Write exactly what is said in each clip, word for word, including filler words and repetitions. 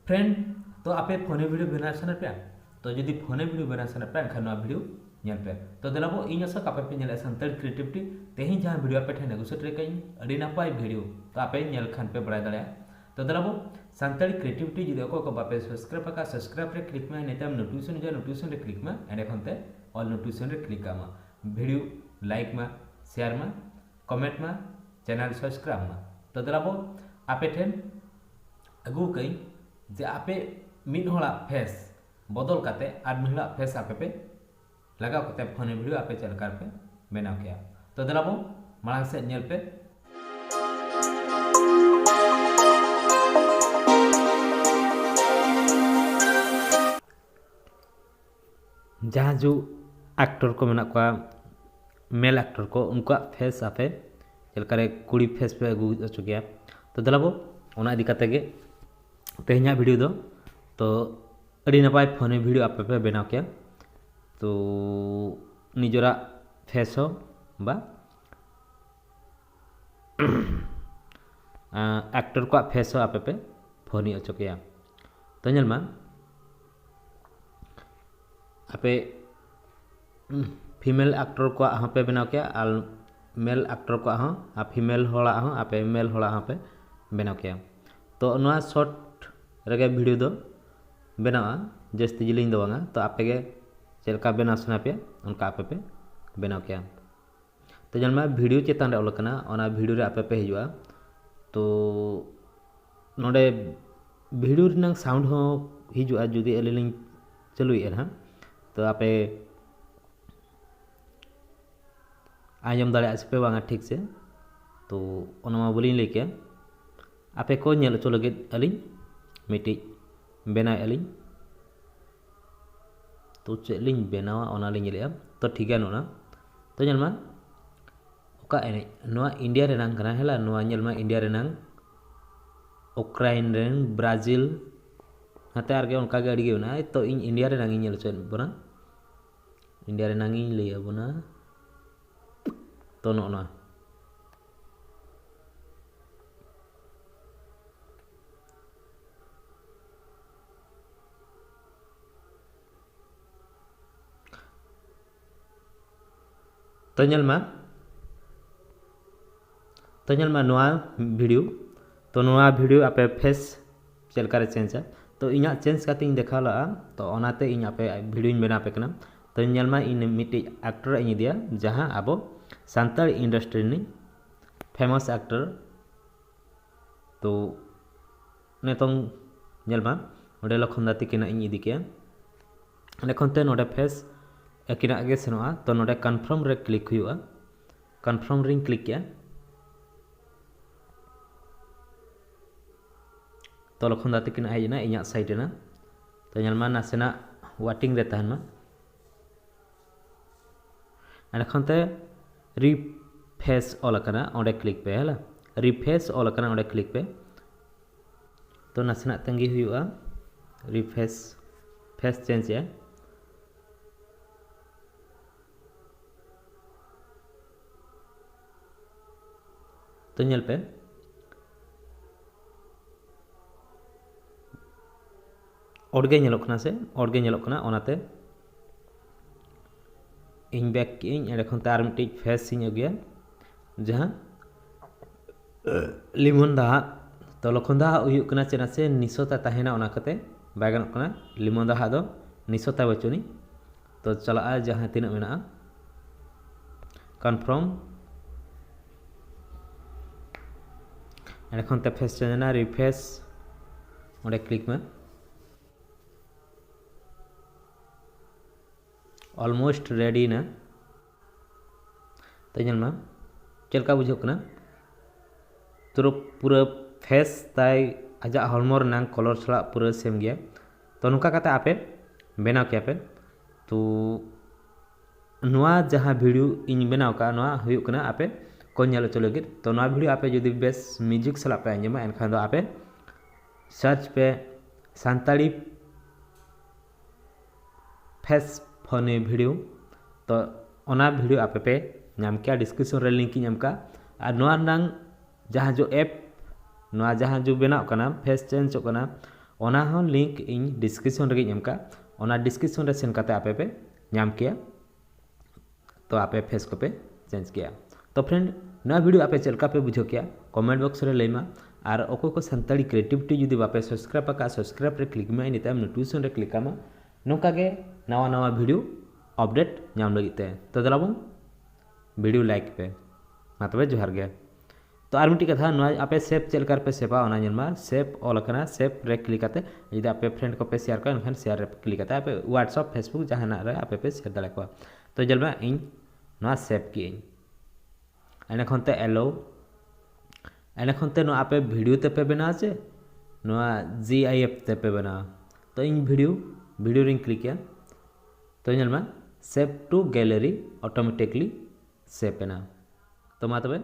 Friend, ᱛᱚ ᱟᱯᱮ funny video ᱵᱮᱱᱟᱣ ᱥᱟᱱᱟ ᱯᱮᱭᱟ? ᱛᱚ ᱡᱩᱫᱤ funny video ᱵᱮᱱᱟᱣ ᱥᱟᱱᱟ ᱯᱮᱭᱟ, ᱮᱱᱠᱷᱟᱱ ᱱᱚᱣᱟ video ᱧᱮᱞ ᱯᱮ᱾ ᱛᱚ ᱫᱮᱞᱟ ᱵᱚ, ᱤᱧ ᱟᱥᱟ ᱠᱟᱜ ᱯᱮ ᱧᱮᱞᱮᱫ ᱥᱟᱱᱛᱟᱲᱤ creativity᱾ ᱛᱮᱦᱮᱧ ᱡᱟᱦᱟᱸ video ᱟᱯᱮ ᱴᱷᱮᱱ ᱟᱹᱜᱩ ᱥᱮᱴᱮᱨ ᱠᱟᱹᱧ, ᱟᱹᱰᱤ ᱱᱟᱯᱟᱭ video᱾ ᱛᱚ ᱟᱯᱮ ᱧᱮᱞ ᱠᱷᱟᱱ ᱯᱮ ᱵᱟᱲᱟᱭ ᱫᱟᱲᱮᱭᱟᱜᱼᱟ᱾ ᱛᱚ ᱫᱮᱞᱟ ᱵᱚ, ᱥᱟᱱᱛᱟᱲᱤ creativity ᱡᱩᱫᱤ ᱚᱠᱚᱭ ᱠᱚ ᱵᱟᱯᱮ subscribe ᱟᱠᱟᱫ, subscribe ᱨᱮ click ᱢᱮ, ᱤᱱᱟᱹ ᱛᱟᱭᱚᱢ notification ᱦᱤᱡᱩᱜᱼᱟ, notification ᱨᱮ click ᱢᱮ, ᱮᱸᱰᱮ ᱠᱷᱚᱱ ᱛᱮ all notification ᱨᱮ click ᱠᱟᱜ ᱢᱟ, video like ᱢᱟ, share ᱢᱟ, comment ᱢᱟ, channel subscribe ᱢᱟ᱾ ᱛᱚ ᱫᱮᱞᱟ ᱵᱚ, ᱟᱯᱮ ᱴᱷᱮᱱ ᱟᱹᱜᱩ ᱠᱟᱹᱧ ᱡᱮ ᱟᱯᱮ ᱢᱤᱫ ᱦᱚᱲᱟᱜ face ᱵᱚᱫᱚᱞ ᱠᱟᱛᱮ ᱟᱨ ᱢᱤᱫ ᱦᱚᱲᱟᱜ face ᱟᱯᱮ ᱯᱮ ᱞᱟᱜᱟᱣ ᱠᱟᱛᱮ funny video ᱟᱯᱮ ᱪᱮᱫ ᱞᱮᱠᱟ ᱨᱮᱯᱮ ᱵᱮᱱᱟᱣ ᱠᱮᱭᱟ᱾ ᱛᱚ ᱫᱮᱞᱟ ᱵᱚ, ᱢᱟᱲᱟᱝ ᱥᱮᱫ ᱧᱮᱞ ᱯᱮ᱾ ᱡᱟᱦᱟᱸ ᱡᱩᱜᱽ actor ᱠᱚ ᱢᱮᱱᱟᱜ ᱠᱚᱣᱟ, male actor ᱠᱚ, ᱩᱱᱠᱩᱣᱟᱜ face ᱟᱯᱮ ᱪᱮᱫ ᱞᱮᱠᱟᱨᱮ ᱠᱩᱲᱤ face ᱯᱮ ᱟᱹᱜᱩ ᱦᱚᱪᱚ ᱠᱮᱭᱟ᱾ ᱛᱚ ᱫᱮᱞᱟ ᱵᱚ, ᱚᱱᱟ ᱤᱫᱤ ᱠᱟᱛᱮ ᱜᱮ ᱛᱮᱦᱮᱧᱟᱜ video ᱫᱚ᱾ ᱛᱚ ᱟᱹᱰᱤ ᱱᱟᱯᱟᱭ funny video ᱟᱯᱮ ᱯᱮ ᱵᱮᱱᱟᱣ ᱠᱮᱭᱟ᱾ ᱛᱚ ᱱᱤᱡᱮᱨᱟᱜ face ᱦᱚᱸ ᱵᱟ actor ᱠᱚᱣᱟᱜ face ᱦᱚᱸ ᱟᱯᱮ ᱯᱮ funny ᱦᱚᱪᱚ ᱠᱮᱭᱟ᱾ ᱛᱚ ᱧᱮᱞ ᱢᱟ, ᱟᱯᱮ female actor ᱠᱚᱣᱟᱜ ᱦᱚᱸᱯᱮ ᱵᱮᱱᱟᱣ ᱠᱮᱭᱟ ᱟᱨ male actor ᱠᱚᱣᱟᱜ ᱦᱚᱸ, ᱟᱨ female ᱦᱚᱲᱟᱜ ᱦᱚᱸ, ᱟᱯᱮ male ᱦᱚᱲᱟᱜ ᱦᱚᱸᱯᱮ ᱵᱮᱱᱟᱣ ᱠᱮᱭᱟ᱾ ᱛᱚ ᱱᱚᱣᱟ short ᱨᱮᱜᱮ video ᱫᱚ ᱵᱮᱱᱟᱣᱟ, ᱡᱟᱹᱥᱛᱤ ᱡᱤᱞᱤᱧ ᱫᱚ ᱵᱟᱝᱟ᱾ ᱛᱚ ᱟᱯᱮ ᱜᱮ ᱪᱮᱫ ᱞᱮᱠᱟ ᱵᱮᱱᱟᱣ ᱥᱟᱱᱟ ᱯᱮᱭᱟ, ᱚᱱᱠᱟ ᱟᱯᱮ ᱯᱮ ᱵᱮᱱᱟᱣ ᱠᱮᱭᱟ᱾ ᱛᱚ ᱧᱮᱞ ᱢᱮ, video ᱪᱮᱛᱟᱱ ᱨᱮ ᱚᱞ ᱟᱠᱟᱱᱟ, ᱚᱱᱟ video ᱨᱮ ᱟᱯᱮ ᱯᱮ ᱦᱤᱡᱩᱜᱼᱟ᱾ ᱛᱚ ᱱᱚᱰᱮ video ᱨᱮᱱᱟᱜ sound ᱦᱚᱸ ᱦᱤᱡᱩᱜᱼᱟ, ᱡᱩᱫᱤ ᱟᱹᱞᱤᱧ ᱞᱤᱧ ᱪᱟᱹᱞᱩᱭᱮᱫᱼᱟ ᱱᱟᱦᱟᱜ᱾ ᱛᱚ ᱟᱯᱮ ᱟᱸᱡᱚᱢ ᱫᱟᱲᱮᱭᱟᱜᱼᱟ ᱥᱮ ᱯᱮ ᱵᱟᱝᱟ ᱴᱷᱤᱠ ᱥᱮ? ᱛᱚ ᱚᱱᱟ ᱢᱟ ᱵᱟᱹᱞᱤᱧ ᱞᱟᱹᱭ ᱠᱮᱭᱟ᱾ ᱟᱯᱮ ᱠᱚ ᱧᱮᱞ ᱦᱚᱪᱚ ᱞᱟᱹᱜᱤᱫ ᱟᱹᱞᱤᱧ ᱢᱤᱫᱴᱤᱡ ᱵᱮᱱᱟᱣᱮᱫᱼᱟ ᱞᱤᱧ᱾ ᱛᱚ ᱪᱮᱫ ᱞᱤᱧ ᱵᱮᱱᱟᱣᱟ, ᱚᱱᱟ ᱞᱤᱧ ᱧᱮᱞᱮᱫᱼᱟ᱾ ᱛᱚ ᱴᱷᱤᱠ ᱜᱮᱭᱟ, ᱱᱚᱜᱼᱚ ᱱᱟ᱾ ᱛᱚ ᱧᱮᱞ ᱢᱟ, ᱚᱠᱟ ᱮᱱᱮᱡ? ᱱᱚᱣᱟ ᱤᱱᱰᱤᱭᱟ ᱨᱮᱱᱟᱝ ᱠᱟᱱᱟ, ᱦᱮᱞᱟ᱾ ᱱᱚᱣᱟ ᱧᱮᱞ ᱢᱟ, ᱤᱱᱰᱤᱭᱟ ᱨᱮᱱᱟᱝ, ᱩᱠᱨᱟᱭᱤᱱ ᱨᱮᱱ, ᱵᱨᱟᱡᱤᱞ, ᱱᱟᱛᱮ ᱟᱨᱜᱮ ᱚᱱᱠᱟ ᱜᱮ ᱟᱹᱰᱤ ᱜᱮ ᱢᱮᱱᱟᱜᱼᱟ᱾ ᱛᱚ ᱤᱧ ᱤᱱᱰᱤᱭᱟ ᱨᱮᱱᱟᱝ ᱤᱧ ᱧᱮᱞ ᱦᱚᱪᱚᱭᱮᱫ ᱵᱚᱱᱟ, ᱤᱱᱰᱤᱭᱟ ᱨᱮᱱᱟᱝ ᱤᱧ ᱞᱟᱹᱭ ᱟᱵᱚᱱᱟ᱾ ᱛᱚ ᱱᱚᱜᱼᱚ ᱱᱚᱣᱟ ᱛᱚ ᱧᱮᱞ ᱢᱟ, ᱛᱚ ᱧᱮᱞ ᱢᱟ ᱱᱚᱣᱟ ᱵᱷᱤᱰᱤᱭᱳ᱾ ᱛᱚ ᱱᱚᱣᱟ ᱵᱷᱤᱰᱤᱭᱳ ᱟᱯᱮ ᱯᱷᱮᱥ ᱪᱮᱫ ᱞᱮᱠᱟᱨᱮ ᱪᱮᱧᱡᱟ? ᱛᱚ ᱤᱧᱟᱹᱜ ᱪᱮᱧᱡᱽ ᱠᱟᱛᱮ ᱤᱧ ᱫᱮᱠᱷᱟᱣ ᱞᱟᱜᱼᱟ᱾ ᱛᱚ ᱚᱱᱟᱛᱮ ᱤᱧ ᱟᱯᱮ ᱵᱷᱤᱰᱤᱭᱳᱧ ᱵᱮᱱᱟᱣ ᱟᱯᱮ ᱠᱟᱱᱟ᱾ ᱛᱚ ᱧᱮᱞ ᱢᱟ, ᱤᱧ ᱢᱤᱫᱴᱤᱡ ᱮᱠᱴᱚᱨ ᱤᱧ ᱤᱫᱤᱭᱟ, ᱡᱟᱦᱟᱸ ᱟᱵᱚ ᱥᱟᱱᱛᱟᱲ ᱤᱱᱰᱟᱥᱴᱨᱤ ᱨᱤᱱᱤᱡ ᱯᱷᱮᱢᱟᱥ ᱮᱠᱴᱚᱨ᱾ ᱛᱚ ᱱᱤᱛᱚᱝ ᱧᱮᱞ ᱢᱟ, ᱚᱸᱰᱮ ᱞᱚᱠᱷᱚᱱ ᱫᱟ ᱛᱤᱠᱤᱱᱟᱜ ᱤᱧ ᱤᱫᱤ ᱠᱮᱜᱼᱟ᱾ ᱚᱸᱰᱮ ᱠᱷᱚᱱ ᱛᱮ ᱱᱚᱰᱮ ᱯᱷᱮᱥ ᱟᱹᱠᱤᱱᱟᱜ ᱜᱮ ᱥᱮᱱᱚᱜᱼᱟ᱾ ᱛᱚ ᱱᱚᱰᱮ ᱠᱚᱱᱯᱷᱟᱨᱢ ᱨᱮ ᱠᱞᱤᱠ ᱦᱩᱭᱩᱜᱼᱟ᱾ ᱠᱚᱱᱯᱷᱟᱨᱢ ᱨᱤᱧ ᱠᱞᱤᱠ ᱠᱮᱜᱼᱟ᱾ ᱛᱚ ᱞᱚᱠᱷᱚᱱ ᱫᱟ ᱛᱤᱠᱤᱱᱟᱜ ᱦᱮᱡ ᱮᱱᱟ, ᱤᱧᱟᱹᱜ ᱥᱟᱭᱤᱰ ᱮᱱᱟ᱾ ᱛᱚ ᱧᱮᱞ ᱢᱟ, ᱱᱟᱥᱮᱱᱟᱜ ᱣᱮᱴᱤᱝ ᱨᱮ ᱛᱟᱦᱮᱱ ᱢᱟ᱾ ᱮᱸᱰᱮᱠᱷᱟᱱ ᱛᱮ ᱨᱤᱯᱷᱮᱥ ᱚᱞ ᱟᱠᱟᱱᱟ, ᱚᱸᱰᱮ ᱠᱞᱤᱠ ᱯᱮ, ᱦᱮᱸ᱾ ᱨᱤᱯᱷᱮᱥ ᱚᱞ ᱟᱠᱟᱱᱟ, ᱚᱸᱰᱮ ᱠᱞᱤᱠ ᱯᱮ᱾ ᱛᱚ ᱱᱟᱥᱮᱱᱟᱜ ᱛᱟᱺᱜᱤ ᱦᱩᱭᱩᱜᱼᱟ, ᱨᱤᱯᱷᱮᱥ, ᱯᱷᱮᱥ ᱪᱮᱧᱡᱽ ᱮᱜᱼᱟ᱾ ᱛᱚ ᱧᱮᱞ ᱯᱮ, ᱚᱰ ᱜᱮ ᱧᱮᱞᱚᱜ ᱠᱟᱱᱟ ᱥᱮ? ᱚᱰ ᱜᱮ ᱧᱮᱞᱚᱜ ᱠᱟᱱᱟ, ᱚᱱᱟᱛᱮ ᱤᱧ ᱵᱮᱠ ᱠᱮᱜ ᱟᱹᱧ᱾ ᱮᱸᱰᱮ ᱠᱷᱚᱱ ᱛᱮ ᱟᱨ ᱢᱤᱫᱴᱤᱡ ᱯᱷᱮᱥ ᱤᱧ ᱟᱹᱜᱩᱭᱟ, ᱡᱟᱦᱟᱸ ᱞᱤᱢᱚᱱ ᱫᱟ ᱦᱟᱜ᱾ ᱛᱚ ᱞᱚᱠᱷᱚᱱ ᱫᱟ ᱦᱟᱜ ᱦᱩᱭᱩᱜ ᱠᱟᱱᱟ ᱪᱮᱫᱟᱜ ᱥᱮ ᱱᱤᱥᱚᱛᱟ ᱛᱟᱦᱮᱱᱟ, ᱚᱱᱟ ᱠᱟᱛᱮ ᱵᱟᱭ ᱜᱟᱱᱚᱜ ᱠᱟᱱᱟ᱾ ᱞᱤᱢᱚᱱ ᱫᱟ ᱦᱟᱜ ᱫᱚ ᱱᱤᱥᱚᱛᱟ ᱵᱟᱹᱪᱩᱜ ᱟᱹᱱᱤᱡ᱾ ᱛᱚ ᱪᱟᱞᱟᱜᱼᱟ ᱡᱟᱦᱟᱸ ᱛᱤᱱᱟᱹᱜ ᱢᱮᱱᱟᱜᱼᱟ, ᱠᱚᱱᱯᱷᱟᱨᱢ᱾ ᱮᱸᱰᱮᱠᱷᱚᱱ ᱛᱮ ᱯᱷᱮᱥ ᱪᱮᱧᱡᱽ ᱮᱱᱟ, ᱨᱤᱯᱷᱮᱥ, ᱚᱸᱰᱮ ᱠᱞᱤᱠ ᱢᱮ᱾ ᱚᱞᱢᱳᱥᱴ ᱨᱮᱰᱤ ᱮᱱᱟ᱾ ᱛᱚ ᱧᱮᱞ ᱢᱟ, ᱪᱮᱫ ᱞᱮᱠᱟ ᱵᱩᱡᱷᱟᱹᱜ ᱠᱟᱱᱟ? ᱯᱩᱨᱟᱹ, ᱯᱩᱨᱟᱹ ᱯᱷᱮᱥ ᱛᱟᱭ ᱟᱡᱟᱜ ᱦᱚᱲᱢᱚ ᱨᱮᱱᱟᱜ ᱠᱚᱞᱚᱨ ᱥᱟᱞᱟᱜ ᱯᱩᱨᱟᱹ ᱥᱮᱢ ᱜᱮᱭᱟ᱾ ᱛᱚ ᱱᱚᱝᱠᱟ ᱠᱟᱛᱮ ᱟᱯᱮ ᱵᱮᱱᱟᱣ ᱠᱮᱭᱟ ᱯᱮ᱾ ᱛᱚ ᱱᱚᱣᱟ ᱡᱟᱦᱟᱸ ᱵᱷᱤᱰᱤᱭᱳ ᱤᱧ ᱵᱮᱱᱟᱣ ᱠᱟᱜᱼᱟ, ᱱᱚᱣᱟ ᱦᱩᱭᱩᱜ ᱠᱟᱱᱟ ᱟᱯᱮ ᱠᱚ ᱧᱮᱞ ᱦᱚᱪᱚ ᱞᱟᱹᱜᱤᱫ᱾ ᱛᱚ ᱱᱚᱣᱟ ᱵᱷᱤᱰᱤᱭᱳ ᱟᱯᱮ ᱡᱩᱫᱤ ᱵᱮᱥ ᱢᱤᱣᱡᱤᱠ ᱥᱟᱞᱟᱜ ᱯᱮ ᱟᱸᱡᱚᱢᱟ, ᱮᱱᱠᱷᱟᱱ ᱫᱚ ᱟᱯᱮ ᱥᱟᱨᱪ ᱯᱮ ᱥᱟᱱᱛᱟᱲᱤ ᱯᱷᱮᱥ ᱯᱷᱟᱱᱤ ᱵᱷᱤᱰᱤᱭᱳ᱾ ᱛᱚ ᱚᱱᱟ ᱵᱷᱤᱰᱤᱭᱳ ᱟᱯᱮ ᱯᱮ ᱧᱟᱢ ᱠᱮᱭᱟ, ᱰᱤᱥᱠᱨᱤᱯᱥᱚᱱ ᱨᱮ ᱞᱤᱝᱠ ᱤᱧ ᱮᱢ ᱠᱟᱜᱼᱟ᱾ ᱟᱨ ᱱᱚᱣᱟ ᱨᱮᱱᱟᱝ ᱡᱟᱦᱟᱸ ᱡᱚ ᱮᱯ, ᱱᱚᱣᱟ ᱡᱟᱦᱟᱸ ᱡᱚ ᱵᱮᱱᱟᱜ ᱠᱟᱱᱟ, ᱯᱷᱮᱥ ᱪᱮᱧᱡᱚᱜ ᱠᱟᱱᱟ, ᱚᱱᱟ ᱦᱚᱸ ᱞᱤᱝᱠ ᱤᱧ ᱰᱤᱥᱠᱨᱤᱯᱥᱚᱱ ᱨᱮᱜᱮᱧ ᱮᱢ ᱠᱟᱜᱼᱟ᱾ ᱚᱱᱟ ᱰᱤᱥᱠᱨᱤᱯᱥᱚᱱ ᱨᱮ ᱥᱮᱱ ᱠᱟᱛᱮ ᱟᱯᱮ ᱯᱮ ᱧᱟᱢ ᱠᱮᱭᱟ᱾ ᱛᱚ ᱟᱯᱮ ᱯᱷᱮᱥ ᱠᱚᱯᱮ ᱪᱮᱧᱡᱽ ᱠᱮᱭᱟ᱾ ᱛᱚ ᱯᱷᱨᱮᱱᱰ, ᱱᱚᱣᱟ ᱵᱷᱤᱰᱤᱭᱳ ᱟᱯᱮ ᱪᱮᱫ ᱞᱮᱠᱟ ᱯᱮ ᱵᱩᱡᱷᱟᱹᱣ ᱠᱮᱭᱟ, ᱠᱚᱢᱮᱱᱴ ᱵᱚᱠᱥ ᱨᱮ ᱞᱟᱹᱭ ᱢᱟ᱾ ᱟᱨ ᱚᱠᱚᱭ ᱠᱚ ᱥᱟᱱᱛᱟᱲᱤ ᱠᱨᱤᱭᱮᱴᱤᱵᱷᱤᱴᱤ ᱡᱩᱫᱤ ᱵᱟᱯᱮ ᱥᱟᱵᱥᱠᱨᱟᱭᱤᱵ ᱟᱠᱟᱫ, ᱥᱟᱵᱥᱠᱨᱟᱭᱤᱵ ᱨᱮ ᱠᱞᱤᱠ ᱢᱮ, ᱤᱱᱟᱹ ᱛᱟᱭᱚᱢ ᱱᱳᱴᱤᱯᱷᱤᱠᱮᱥᱚᱱ ᱨᱮ ᱠᱞᱤᱠ ᱠᱟᱜ ᱢᱟ, ᱱᱚᱝᱠᱟ ᱜᱮ ᱱᱟᱣᱟ ᱱᱟᱣᱟ ᱵᱷᱤᱰᱤᱭᱳ ᱟᱯᱰᱮᱴ ᱧᱟᱢ ᱞᱟᱹᱜᱤᱫ ᱛᱮ᱾ ᱛᱚ ᱫᱮᱞᱟ ᱵᱚᱱ ᱵᱷᱤᱰᱤᱭᱳ ᱞᱟᱭᱤᱠ ᱯᱮ᱾ ᱢᱟ ᱛᱚᱵᱮ ᱡᱚᱦᱟᱨ ᱜᱮ᱾ ᱛᱚ ᱟᱨ ᱢᱤᱫᱴᱤᱡ ᱠᱟᱛᱷᱟ, ᱱᱚᱣᱟ ᱟᱯᱮ ᱥᱮᱵᱷ ᱪᱮᱫ ᱞᱮᱠᱟ ᱨᱮᱯᱮ ᱥᱮᱵᱷᱟ, ᱚᱱᱟ ᱧᱮᱞ ᱢᱟ᱾ ᱥᱮᱵᱷ ᱚᱞ ᱟᱠᱟᱱᱟ, ᱥᱮᱵᱷ ᱨᱮ ᱠᱞᱤᱠ ᱠᱟᱛᱮ ᱡᱩᱫᱤ ᱟᱯᱮ ᱯᱷᱨᱮᱱᱰ ᱠᱚᱯᱮ ᱥᱮᱭᱟᱨ ᱠᱚᱣᱟ, ᱮᱱᱠᱷᱟᱱ ᱥᱮᱭᱟᱨ ᱨᱮ ᱠᱞᱤᱠ ᱠᱟᱛᱮ ᱟᱯᱮ WhatsApp, Facebook ᱡᱟᱦᱟᱱᱟᱜ ᱨᱮ ᱟᱯᱮ ᱯᱮ ᱥᱮᱭᱟᱨ ᱫᱟᱲᱮ ᱠᱚᱣᱟ᱾ ᱛᱚ ᱧᱮᱞ ᱢᱮ, ᱤᱧ ᱱᱚᱣᱟ ᱥᱮᱵᱷ ᱠᱮᱜ ᱟᱹᱧ᱾ ᱮᱸᱰᱮ ᱠᱷᱚᱱ ᱛᱮ ᱮᱞᱳ, ᱮᱸᱰᱮ ᱠᱷᱚᱱ ᱛᱮ ᱱᱚᱣᱟ ᱟᱯᱮ ᱵᱷᱤᱰᱤᱭᱳ ᱛᱮᱯᱮ ᱵᱮᱱᱟᱣᱟ ᱪᱮ ᱱᱚᱣᱟ GIF ᱛᱮᱯᱮ ᱵᱮᱱᱟᱣᱟ? ᱛᱚ ᱤᱧ ᱵᱷᱤᱰᱤᱭᱳ, ᱵᱷᱤᱰᱤᱭᱳ ᱨᱤᱧ ᱠᱞᱤᱠᱟ᱾ ᱛᱚ ᱧᱮᱞ ᱢᱮ, save to gallery, automatically ᱥᱮᱵᱷ ᱮᱱᱟ᱾ ᱛᱚ ᱢᱟ ᱛᱚᱵᱮ,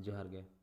ᱡᱚᱦᱟᱨ ᱜᱮ᱾